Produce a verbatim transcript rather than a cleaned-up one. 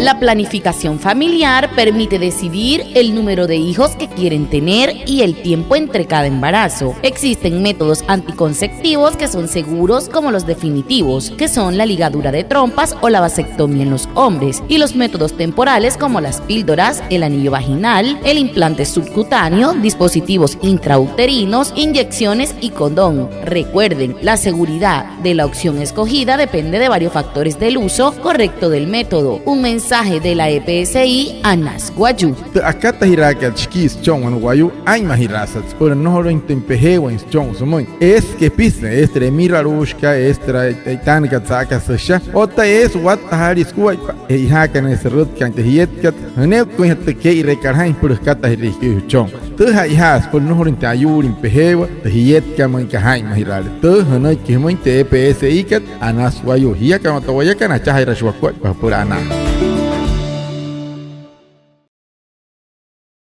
La planificación familiar permite decidir el número de hijos que quieren tener y el tiempo entre cada embarazo. Existen métodos anticonceptivos que son seguros, como los definitivos, que son la ligadura de trompas o la vasectomía en los hombres, y los métodos temporales como las píldoras, el anillo vaginal, el implante subcutáneo, dispositivos intrauterinos, inyecciones y condón. Recuerden, la seguridad de la opción escogida depende de varios factores del uso correcto del método. Un mensaje de la E P S I Anas Wayuu. Tü akatajiraakat shikii süchon wane wayuu, aa'inmajiraasat süpüla nnojolüinjatüin pejeewain süchon sümüin. Eesü kepisü, eesü tü emiraluushikat, eesü tü e'itaanakat sa'aka süsha, otta eesü wattajaale sukuaippa. Che'ojaaka ne'e sürütkaain tü jietkat, jüneeküinjatü tü kee'ireekat jaa'in süpüla jükatajirijiküin jüchon. Tü che'ojaasü süpüla nnojolüin tü ayuulin pejeewa tü jietkat müinka jaa'inmajiraale. Tü jünüiki jümüin tü E P S I kat Anas Wayuu. Jiakana otta wayakana, achajaajiraashii wakuaippa süpüla anaa.